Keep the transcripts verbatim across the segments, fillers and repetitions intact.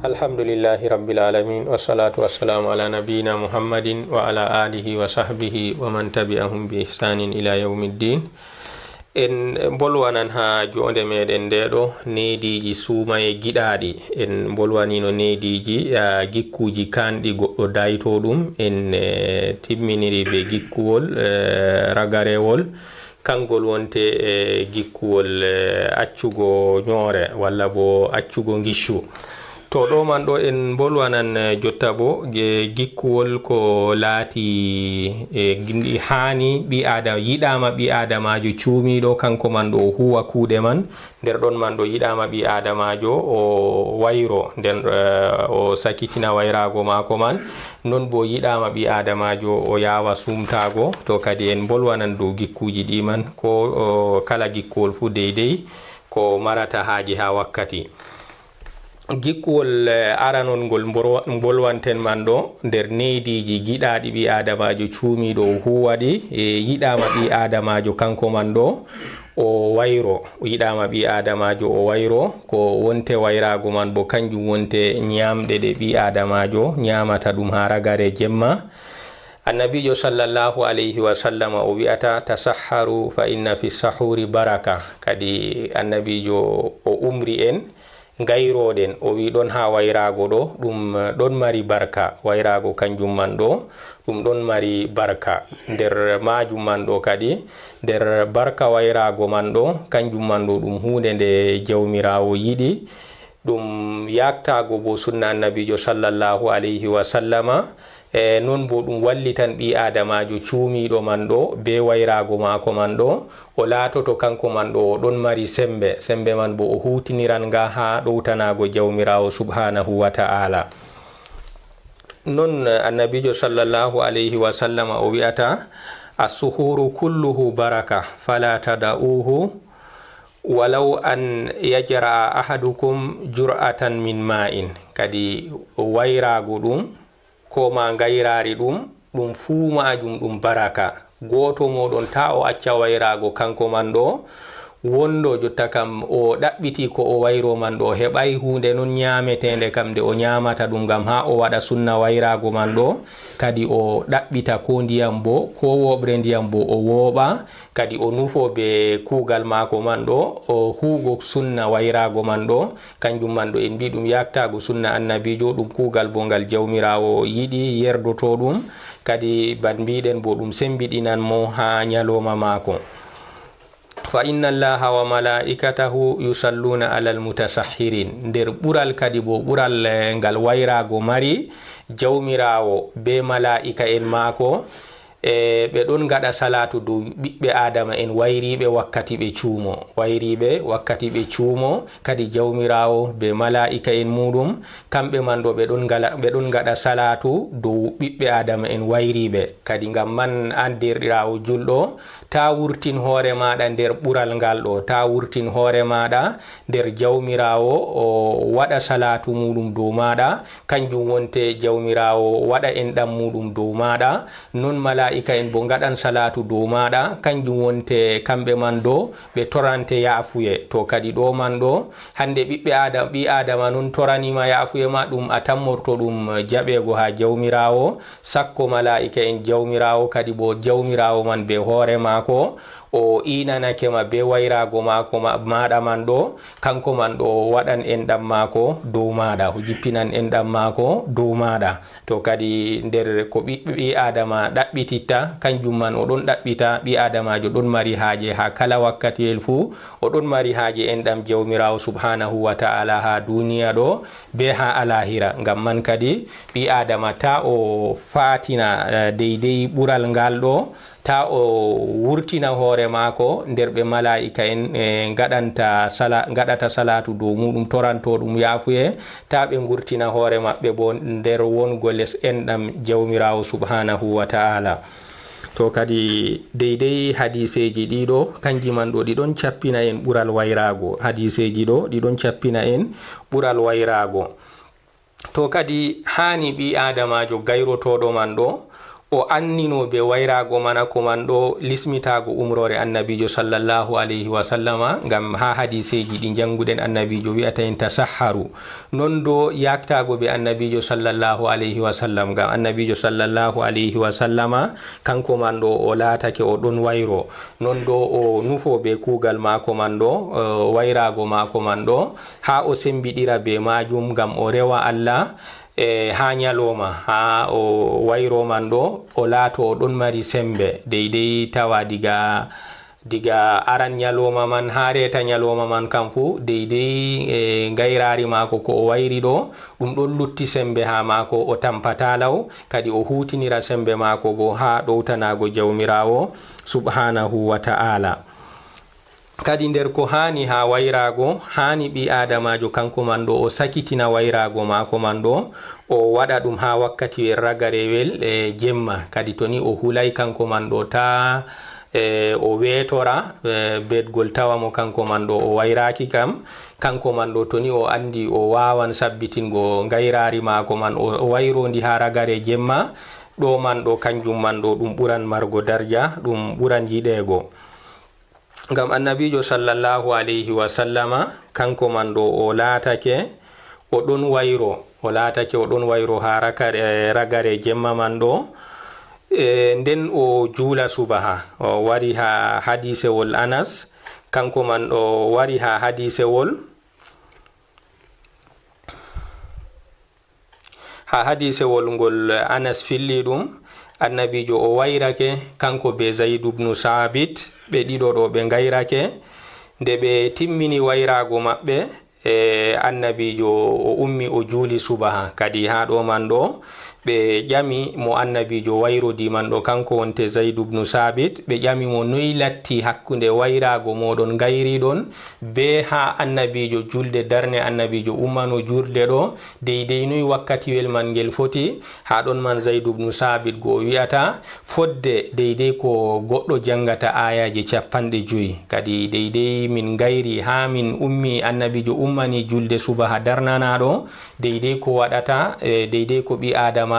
Alhamdulillahi Rabbil Alamin, wassalatu wassalamu ala nabiyyina Muhammadin wa ala alihi wa sahbihi wa man tabi'ahum bi ihsanin ila yawmiddin. En mbolwanan ha jonde meɗen nde ɗo neediiji suumaye giɗaaɗi. En mbolwanino neediiji, ah, gikkuuji kanɗi goɗɗo dayto ɗum. En, eh, timminiri be gikkuwol, eh, ragarewol. Kangol wonte e gikkuwol, eh, accugo ñoore walla bo accugo ngiccu. To ɗo man ɗo en mbolwanan, eh, jotta bo ge gikkuwol ko laati, eh, gindi haani ɓi Adam, yiɗaama ɓi Adamajo cuumiiɗo, kanko man ɗo o huwa kuuɗe man. Nder ɗon man ɗo yiɗaama ɓi Adamajo o wayro, nden, eh, o sakitina wayraago maako man. Non bo yiɗaama ɓi Adamajo o yaawa sumtaago. To kadi en mbolwanan dow gikkuuji ɗi man, ko, o, kala gikkuwol fu deydey ko marata haaje ha wakkati. Gikkuwol, eh, aranol ngol mborwa-, mbolwanten man ɗo nder neediiji giɗaaɗi ɓi Adamajo cuumiiɗo o huwa ɗi, e yiɗaama ɓi Adamajo kanko man ɗo o wayro, yiɗaama ɓi Adamajo o wayro, ko wonte wayraago man bo kanjum wonte ñaamɗe ɗe ɓi Adamajo ñaamata ɗum ha ragare jemma. Annabijo sallallahu alayhi wa sallama o wi'ata, "Tasahharu fa inna fi sahuri baraka." Kadi Annabijo o umri en, ngayroɗen, o wi ɗon ha wayraago ɗo, ɗum ɗon mari barka. Wayraago kanjum man ɗo, ɗum ɗon mari barka. Nder majum man ɗo kadi, nder barka wayraago man ɗo, kanjum man ɗo ɗum huunde nde Jawmiraawo yiɗi. Ɗum yaktaago bo sunna Annabijo sallallahu alayhi wa sallama. E non bo ɗum wallitan ɓii Adamajo cuumiiɗo man ɗo be wayraago maako man ɗo. O laatoto kanko man ɗo o ɗon mari sembe. Sembe man bo o huutiniran nga ha ɗowtanaago Jawmiraawo subhanahu wa ta'ala. Non Annabijo sallallahu alayhi wa sallama o wi'ata, "As-suhuru kulluhu baraka, fala tada'uhu walaw an yajra'a ahadukum jur'atan min ma'in." Kadi wayraago ɗum, ko ma ngayraari ɗum, ɗum fuu maajum ɗum baraka. Gooto mooɗon taa o acca wayraago kanko man ɗo, wondo jotta kam o ɗaɓɓiti ko o wayro man ɗo, heɓaay huunde non ñaameteende kam nde o ñaamata ɗum ngam haa o waɗa sunna wayraago man ɗo, kadi o ɗaɓɓita koo ndiyam boo, koo wooɓre ndiyam boo o wooɓa, kadi o nufo bee kuugal maako man ɗo, o huugo sunna wayraago man ɗo, kanjum man ɗo en mbii ɗum yaktaago sunna annabiijo, ɗum kuugal bo ngal Jawmiraawo yiɗi, yerdotoo ɗum, kadi ban mbiiɗen bo ɗum sembiɗinan mo haa nyalooma maako. Fa inna Allaha wa malaa'ikatahu yusalluna alal mutasahhirin. Nder ɓural kadi bo, ɓural, eh, ngal wayraago mari, Jawmiraawo bee malaa'ika'en maako, e ɓe ɗon ngaɗa salaatu dow ɓiɓɓe Aadama'en wayriiɓe wakkati ɓe cuumo. Wayriiɓe wakkati ɓe cuumo, kadi Jawmiraawo bee malaa'ika'en muuɗum, kamɓe man ɗo ɓe ɗon ngala-, ɓe ɗon ngaɗa salaatu dow ɓiɓɓe Aadama'en wayriiɓe. Kadi ngam man, an deerɗiraawo julɗo, taa wurtin hoore maaɗa nder ɓural ngal ɗo, taa wurtin hoore maaɗa nder Jawmiraawo, o waɗa salaatu muuɗum dow maaɗa, kanjum wonte Jawmiraawo waɗa enɗam muuɗum dow maaɗa, non malaa'ika'en bo ngaɗan salaatu dow maaɗa, kanjum wonte kamɓe man ɗo ɓe torante yaafuye. To kadi ɗo man ɗo, hande ɓiɓɓe Aadama, ɓii Aadama non toraniima yaafuye ma, ɗum a tammorto ɗum jaɓeego haa Jawmiraawo, sakko malaa'ika'en Jawmiraawo, kadi bo Jawmiraawo man bee hoore maako, o iinanake ma bee wayraago maako ma-, maaɗa man ɗo, kanko man ɗo o waɗan enɗam maako dow maaɗa, o jippinan enɗam maako dow maaɗa. To kadi nder ko ɓi-, ɓii Aadama ɗaɓɓititta, kanjum man o ɗon ɗaɓɓita, ɓii Aadamaajo ɗon mari haaje haa kala wakkatiyel fuu, o ɗon mari haaje enɗam Jawmiraawo subhaanahu wa ta'ala haa duuniya ɗo, bee haa alaahira. Ngam man kadi ɓii Aadama taa o faatina, eh, deydey ɓural ngal ɗo, taa o wurtina hoore maako nder ɓe malaa'ika'en, eh, ngaɗanta sala-, ngaɗata salaatu dow muuɗum, toranto ɗum yaafuye, taa ɓe ngurtina hoore maɓɓe bo nder wongo les enɗam Jawmiraawo subhaanahu wa ta'ala. To kadi deydey hadiiseeji ɗiɗo, kanji man ɗo ɗi ɗon cappina en ɓural wayraago. Hadiiseeji ɗo ɗi ɗon cappina en ɓural wayraago. To kadi haani ɓii Aadamaajo gayrotooɗo man ɗo, O annino be wayraago mana ko man ɗo lismitaago umroore Annabiijo sallallahu alayhi wa sallama, ngam haa hadiiseeji ɗi njannguɗen Annabiijo wi'ata en, "Tasahharu." Non do yaaktaago be Annabiijo sallallahu alayhi wa sallam, ngam Annabiijo sallallahu alayhi wa sallama kanko man ɗo o laatake o ɗon wayro. Non do o nufo be kuugal maako man ɗo, eh, wayraago maako man ɗo, haa o sembiɗira be maajum ngam o rewa Allah, e haa nyalooma, haa o wayro man ɗo, o laato o ɗon mari sembe, deydey tawa diga, diga aran nyalooma man haa reeta nyalooma man kam fuu, deydey, e, ngayraari maako ko o wayri ɗo, ɗum ɗon lutti sembe haa maako, o tampataa law, kadi o huutinira sembe maako boo haa ɗowtanaago Jawmiraawo subhaanahu wa ta'aala. Kadi nder ko haani haa wayraago, haani ɓii-aadamaajo kanko man ɗo o sakitina wayraago maako man ɗo, o waɗa ɗum haa wakkatiwel ragarewel e jemma. Kadi to ni o hulay kanko man ɗo taa, e, o weetora, e, beetgol tawa mo kanko man ɗo o wayraaki kam, kanko man ɗo to ni o anndi o waawan sabbitingo ngayraari maako man, o, o wayro ndi haa ragare jemma, ɗo man ɗo kanjum man ɗo ɗum ɓuran margo darja, ɗum ɓuran yiɗeego. Ngam Annabiijo sallallahu alayhi wa sallama, kanko man ɗo o laatake o ɗon wayro, o laatake o ɗon wayro haa rakare, ragare jemma man ɗo. E, nden o juula subaha. O wari haa hadiisewol Anas, kanko man ɗo wari haa hadiisewol Haa hadiisewol ngol Anas filli ɗum, Annabiijo o wayrake, kanko be Zayd ibnu Saabit, ɓe ɗiɗo ɗo ɓe ngayrake. Nde ɓe timmini wayraago maɓɓe, e, Annabiijo o ummi o juuli subaha. Kadi haa ɗo man ɗo, ɓe ƴami mo Annabiijo wayrodi man ɗo, kanko wonte Zayd ibnu Saabit, ɓe ƴami mo, "Noy latti hakkunde wayraago mooɗon ngayriɗon?" Bee haa Annabiijo julde darne, Annabiijo ummano julde ɗo, deydey noy wakkatiwel man ngel foti? Haa ɗon man Zaydu bnu Saabit go o wi'ata, fodde deydey ko goɗɗo janngata aayaaje capanɗe jowi. Kadi deydey min ngayri haa min ummi, Annabiijo ummani julde subaha darnanaaɗo, deydey ko waɗata, e, deydey ko ɓii-aadamaajo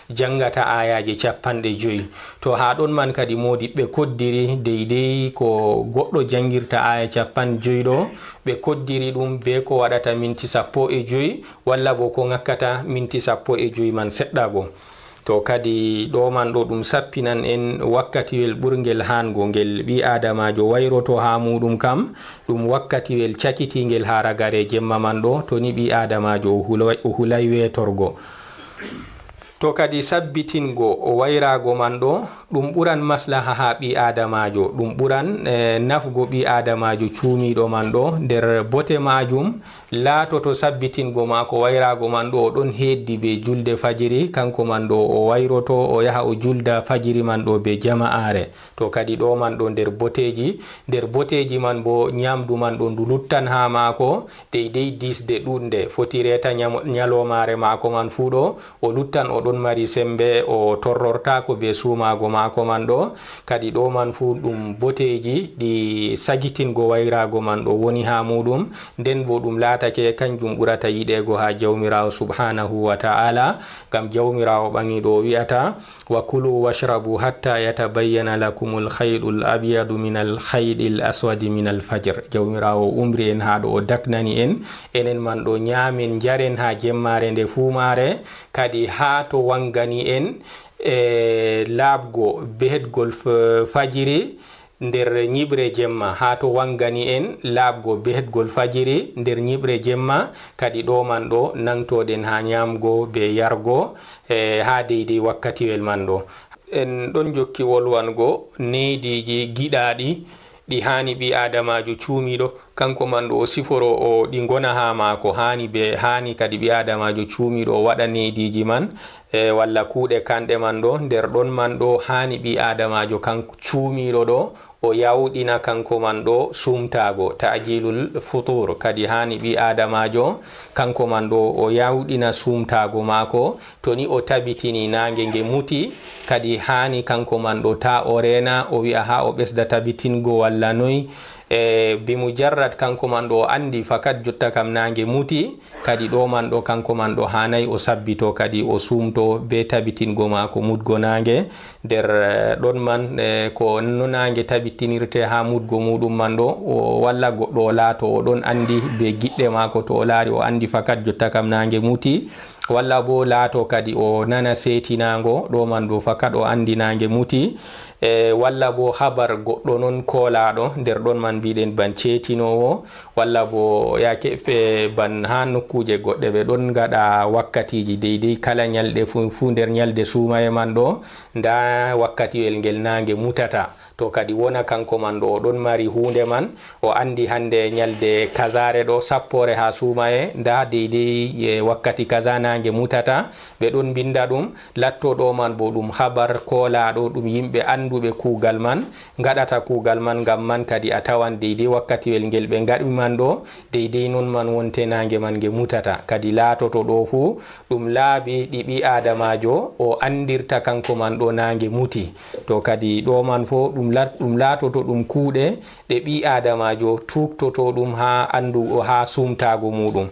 janngata aayaaje capanɗe jowi. To haa ɗon man kadi moodiɓɓe koddiri deydey ko goɗɗo janngirta aaya capanɗe jowi ɗo, ɓe koddiri ɗum bee ko waɗata minti sappo e jowi, walla boo ko ŋakkata minti sappo e jowi man seɗɗa go. To kadi ɗo man ɗo ɗum sappinan en wakkatiwel ɓurngel haango ngel ɓii-aadamaajo wayroto haa muuɗum kam, ɗum wakkatiwel cakitiingel haa ragare jemma man ɗo, to ni ɓii-aadamaajo o hula-, o hulay weetorgo. To kadi sabbitingo o wayraago man ɗo, ɗum ɓuran maslaha haa ɓii-aadamaajo, ɗum ɓuran, eh, nafgo ɓii-aadamaajo cuumiiɗo man ɗo. Nder bote maajum, laatoto sabbitingo maako wayraago man ɗo, o ɗon heeddi bee julde fajiri, kanko man ɗo o wayroto, o yaha o julda fajiri man ɗo bee jama'aare. To kadi ɗo man ɗo nder boteeji, nder boteeji man boo, nyaamdu man ɗo ndu luttan haa maako, deydey diisde ɗuuɗnde, foti reeta nyamo-, nyaloomaare maako man fuu ɗo, o luttan o ɗon mari semmbe, o torrortaako bee suumaago maako man ɗo. Kadi ɗo man fuu ɗum boteeji ɗi sagitingo wayraago man ɗo woni haa muuɗum, nden boo ɗum laatake kanjum ɓurata yiɗeego haa Jawmiraawo subhaanahu wa ta'aala, ngam Jawmiraawo ɓaŋiiɗo o wi'ata, "Wa kulu washrabu hatta yatabayyana lakumul khaydul abyadu minal khaydil aswadi minal fajr." Jawmiraawo umri en haa ɗo o daknani en, enen man ɗo nyaamen, njaren haa jemmaare nde fuumaare, kadi haa to waŋgani en, e, laaɓgo behetgol f-, fajiri nder nyiɓre jemma, haa to waŋgani en laaɓgo behetgol fajiri nder nyiɓre jemma, kadi ɗo man ɗo naŋgtoɗen haa nyaamgo bee yargo, e, haa deydey wakkatiwel man ɗo. En ɗon jokki wolwango neediiji giɗaaɗi ɗi haani ɓii-aadamaajo cuumiiɗo, kanko man ɗo o siforo o ɗi ngona haa maako, haani be, haani kadi ɓii-aadamaajo cuumiiɗo o waɗa neediiji man, e, walla kuuɗe kanɗe man ɗo. Nder ɗon man ɗo haani ɓii-aadamaajo kanko cuumiiɗo ɗo, o yawɗina kanko man ɗo suumtaago, ta'jilul futur. Kadi haani ɓii-aadamaajo kanko man ɗo o yawɗina suumtaago maako. To ni o tabitini naange nge muti, kadi haani kanko man ɗo taa o reena, o wi'a haa o ɓesda tabitingo walla noy, E bi mujarrad kanko man ɗo o anndi fakat jotta kam naange muti, kadi ɗo man ɗo kanko man ɗo haanay o sabbito kadi o suumto bee tabitingo maako mutgo naange. Nder, eh, ɗon man, eh, ko no naange tabitinirte haa mutgo muuɗum man ɗo, o, walla goɗɗo o laato o ɗon anndi bee giɗɗe maako, to o laari o anndi fakat jotta kam naange muti, walla boo laato kadi o nana seetinaango, ɗo man ɗo fakat o anndi naange muti. E, walla boo habar goɗɗo non koolaaɗo nder ɗon man mbiɗen ban ceetinoowo, walla boo yaake fe ban haa nokkuuje goɗɗe ɓe ɗon ngaɗa wakkatiiji deydey kala nyalɗe fuu, fuu nder nyalde suumaye man ɗo, ndaa wakkatiwel ngel naange mutata. To kadi wona kanko man ɗo o ɗon mari huunde man, o anndi hannde nyalde kazaare ɗo sappoore haa suumaye, ndaa deydey e wakkati kaza naange mutata, ɓe ɗon mbinnda ɗum, latto ɗo man boo ɗum habar koolaaɗo, ɗum yimɓe annduɓe kuugal man ngaɗata kuugal man. Ngam man kadi a tawan deydey wakkatiwel ngel ɓe ngaɗi man ɗo, deydey non man wonte naange man nge mutata. Kadi laatoto ɗo fuu ɗum laabi ɗi ɓii aadamaajo o anndirta kanko man ɗo naange muti. To kadi ɗo man fuu ɗum lat-, ɗum laatoto ɗum kuuɗe ɗe ɓii aadamaajo tuuktoto ɗum haa anndu-, haa suumtaago muuɗum.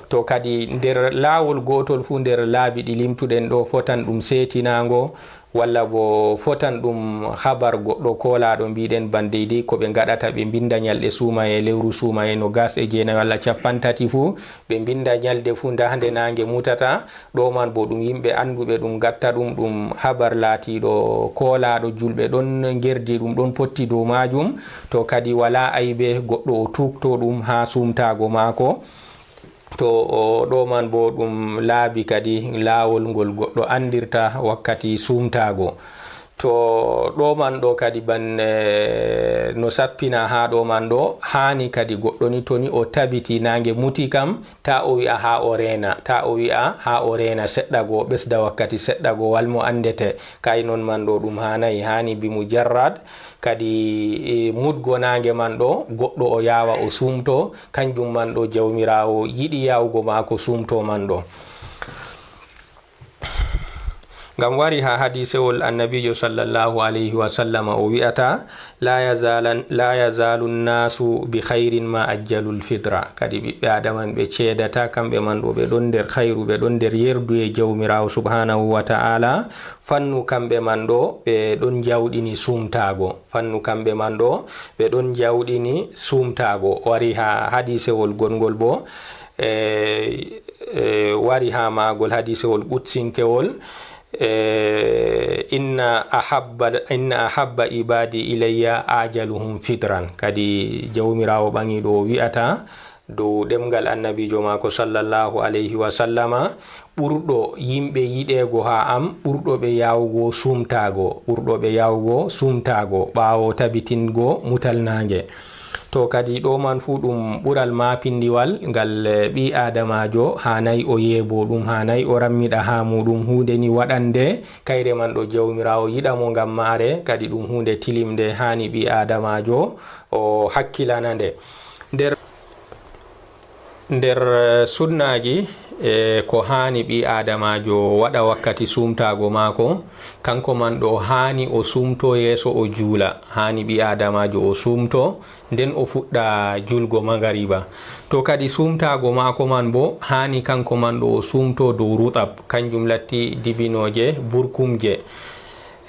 To kadi nder laawol gootol fuu nder laabi ɗi limtuɗen ɗo, fotan ɗum seetinaango, walla boo fotan ɗum habar goɗɗo koolaaɗo mbiɗen ban deydey ko ɓe ngaɗata, ɓe mbinnda nyalɗe suumaye, lewru suumaye noogas e jeenayi walla cappanɗe tati fuu, ɓe mbinnda nyalde fuu ndaa nde naange mutata, ɗo man boo ɗum yimɓe annduɓe ɗum ngatta ɗum, ɗum habar laatiiɗo koolaaɗo, juulɓe ɗon ngerdi ɗum, ɗon potti dow maajum. To kadi walaa aybe goɗɗo o tuukto ɗum haa suumtaago maako. To o ɗo man boo ɗum laabi kadi laawol ngol goɗɗo anndirta wakkati suumtaago. To ɗo man ɗo kadi ban, eh, no sappina haa ɗo man ɗo, haani kadi goɗɗo ni to ni o tabiti naange muti kam, ta o wi'a haa o reena, ta o wi'a haa o reena seɗɗa go, ɓesda wakkati seɗɗa go, wal mo anndete. Kay non man ɗo ɗum haanay, haani bi mujarrad kadi, eh, mutgo naange man ɗo, goɗɗo o yaawa o suumto, kanjum man ɗo Jawmiraawo yiɗi yaawugo maako suumto man ɗo. Ngam wari haa hadiisewol Annabiijo sallallahu alayhi wa sallama o wi'ata, "La yazalan-, la yazaalu nnaasu bi khayrin ma ajjalul fitra." Kadi ɓiɓɓe Aadama en ɓe ceedata, kamɓe man ɗo ɓe ɗon nder khayru, ɓe ɗon nder yerduye Jawmiraawo subhaanahu wa ta'ala, fannu kamɓe man ɗo ɓe ɗon jawɗini suumtaago. Fannu kamɓe man ɗo ɓe ɗon jawɗini suumtaago. Wari haa hadiisewol goɗngol boo, e, e, wari haa maagol hadiisewol qutsinkewol, e, "Inna ahabba, inna ahabba ibaadi ilayya ajaluhum fitran." Kadi Jawmiraawo ɓaŋiiɗo o wi'ata dow ɗemngal Annabiijo maako sallallahu alayhi wa sallama, "Ɓurɗo yimɓe yiɗeego haa am, ɓurɗo ɓe yaawugo suumtaago, ɓurɗo ɓe yaawugo suumtaago ɓaawo tabitingo mutal naange." To kadi ɗo man fuu ɗum ɓural maapindiwal ngal, eh, ɓii aadamaajo haanay o yeebo, ɗum haanay o rammiɗa haa muuɗum. Huunde ni waɗande kayre man ɗo Jawmiraawo yiɗa mo ngam maare, kadi ɗum huunde tilimnde, haani ɓii aadamaajo o hakkilana nde. Nder Nder, eh, sunnaaji, eh, ko haani ɓii aadamaajo waɗa wakkati suumtaago maako, kanko man ɗo haani o suumto yeeso o juula. Haani ɓii aadamaajo o suumto, nden o fuɗɗa juulgo magariba. To kadi suumtaago maako man boo, haani kanko man ɗo o suumto dow rutab, kanjum latti dibinooje burkumje.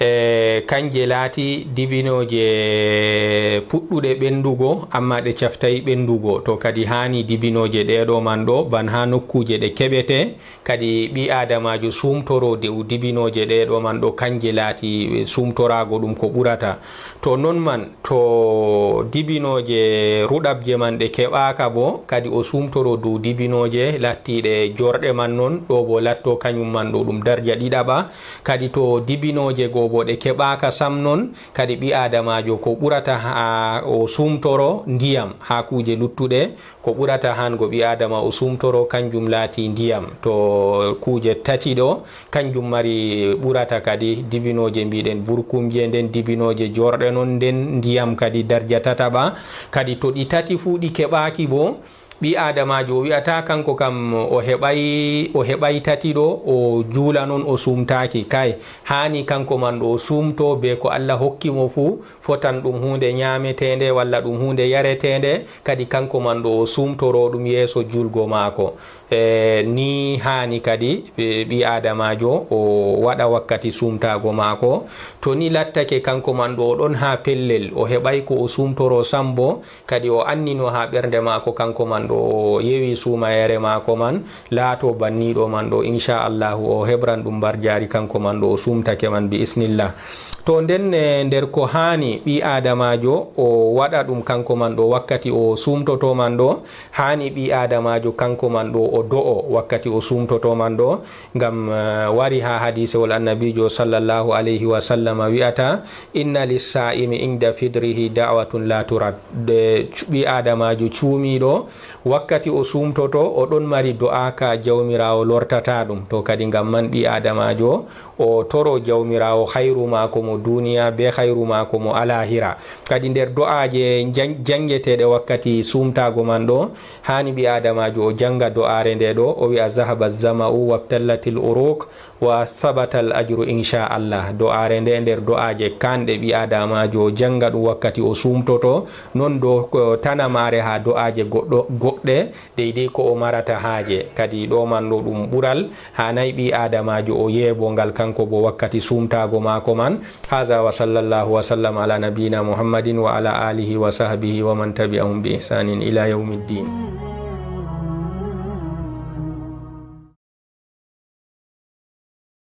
E, kanje laati dibinooje puɗɗuɗe ɓenndugo, ammaa ɗe caftay ɓenndugo. To kadi haani dibinooje ɗee ɗo man ɗo, ban haa nokkuuje ɗe keɓete, kadi ɓii aadamaajo suumtoro dow dibinooje ɗee ɗo man ɗo, kanje laati suumtoraago ɗum ko ɓurata. To non man, to dibinooje ruɗabje man ɗe keɓaaka boo, kadi o suumtoro dow dibinooje lattiiɗe jorɗe man non, ɗo boo latto kanyum man ɗo ɗum darja ɗiɗaɓa. Kadi to dibinooje goo boo ɗe keɓaaka sam non, kadi ɓii aadamaajo ko ɓurata haa o suumtoro ndiyam haa kuuje luttuɗe, ko ɓurata haan go ɓii aadama o suumtoro kanjum laati ndiyam. To kuuje tati ɗo, kanjum mari ɓurata kadi dibinooje mbiɗen burkumje, nden dibinooje jorɗe non, nden ndiyam kadi darja tataɓa. Kadi to ɗi tati fuu ɗi keɓaaki boo, Ɓii aadamaajo o wi'ata kanko kam o heɓay, o heɓay tati ɗo, o juula non o suumtaaki. Kay, haani kanko man ɗo o suumto bee ko Allah hokki mo fuu, fotan ɗum huunde nyaameteende walla ɗum huunde yareteende, kadi kanko man ɗo o suumtoro ɗum yeeso juulgo maako. E, ni haani kadi ɓe, ɓii aadamaajo o waɗa wakkati suumtaago maako. To ni lattake kanko man ɗo o ɗon haa pellel, o heɓay ko o suumtoro sambo, kadi o annino haa ɓernde maako kanko man ɗo o yewi suumayeere maako man, laato banniiɗo man ɗo, inchallahu o heɓran ɗum mbarjaari kanko man ɗo o suumtake man bi isnillah. To nden, e, nder ko haani ɓii aadamaajo o waɗa ɗum kanko man ɗo wakkati o suumtoto man ɗo, haani ɓii aadamaajo kanko man ɗo o do'o wakkati o suumtoto man ɗo, ngam, e, wari haa hadiisewol annabiijo sallallahu alayhi wa sallama wi'ata, "Inna lissa'imi inda fidrihi da'watun la turad." De, cu-, ɓii aadamaajo cuumiiɗo wakkati o suumtoto, o ɗon mari do'a ka Jawmiraawo lortata ɗum. To kadi ngam man ɓii aadamaajo o toro Jawmiraawo hayru maako mo duniya bee hayru maako mo alahira. Kadi nder do'aaje jan-, jangeteeɗe wakkati suumtaago man ɗo, haani ɓii aadamaajo o janga do'aare nde ɗo, o wi'a, "Zahaba zama'u wabtallatil uruq wa sabatal ajru inchallah." Do'aare nde nder do'aaje kanɗe ɓii aadamaajo o janga ɗum wakkati o suumtoto, non do ko tanamaare haa do'aaje goɗɗo, goɗɗe, deydey ko o marata haaje. Kadi ɗo man ɗo ɗum ɓural, haanay ɓii aadamaajo o yeebo ngal kanko bo wakkati suumtaago maako man. Haza wa sallallahu wa sallam ala nabiyina Muhammadin wa ala alihi wa sahbihi wa man tabi'ahum bi ihsanin ila yawmiddin.